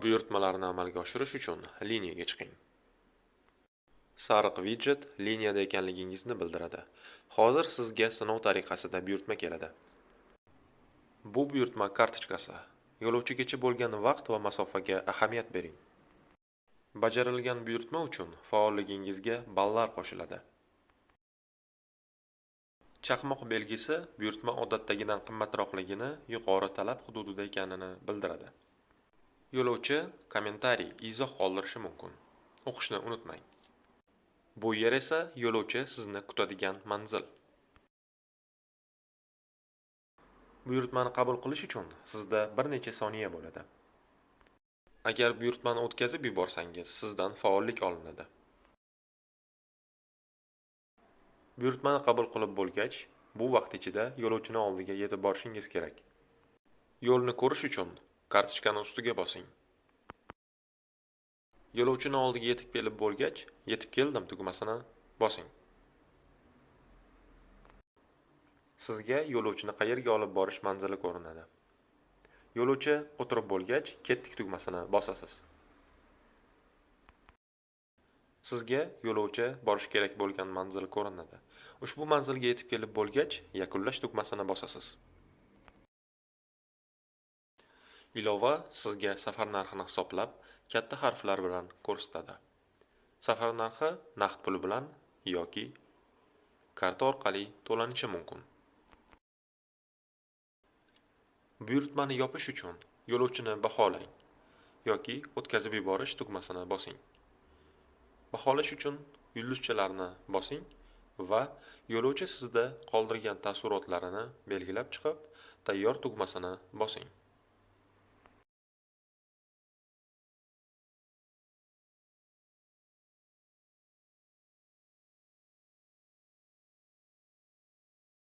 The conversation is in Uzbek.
Buyurtmalarni amalga oshirish uchun liniyaga chiqing. Sariq widjet liniyada ekanligingizni bildiradi. Hozir sizga sinov tariqasida buyurtma keladi. Bu buyurtma kartochkasi. Yo'lovchigacha bo'lgan vaqt va masofaga ahamiyat bering. Bajarilgan buyurtma uchun faolligingizga ballar qo'shiladi. Chaqmoq belgisi buyurtma odatdagidan qimmatroqligini, yuqori talab hududida ekanini bildiradi. Yo'lovchi kommentariy, izoh qoldirishi mumkin. O'qishni unutmang. Bu yer esa yo'lovchi sizni kutadigan manzil. Buyurtmani qabul qilish uchun sizda bir necha soniya bo'ladi. Agar buyurtmani o'tkazib yuborsangiz, sizdan faollik olinadi. Buyurtmani qabul qilib bo'lgach, bu vaqt ichida yo'lovchini oldiga yetib borishingiz kerak. Yo'lni ko'rish uchun kartochkani ustiga bosing. Yo'lovchini oldiga yetib kelib bo'lgach, yetib keldim tugmasini bosing. Sizga yo'lovchini qayerga olib borish manzili ko'rinadi. Yo'lovchi o'tirib bo'lgach, ketdik tugmasini bosasiz. Sizga yo'lovchi borish kerak bo'lgan manzil ko'rinadi. Ushbu manzilga yetib kelib bo'lgach, yakunlash tugmasini bosasiz. Ilova sizga safar narxini hisoblab, katta harflar bilan ko'rsatadi. Safar narxi naqd pul bilan yoki karta orqali to'lanishi mumkin. Buyurtmani yopish uchun yo'lovchini baholang yoki o'tkazib yuborish tugmasini bosing. Baholash uchun yulduzchalarni bosing va yo'lovchi sizda qoldirgan taassurotlarini belgilab chiqib, tayyor tugmasini bosing.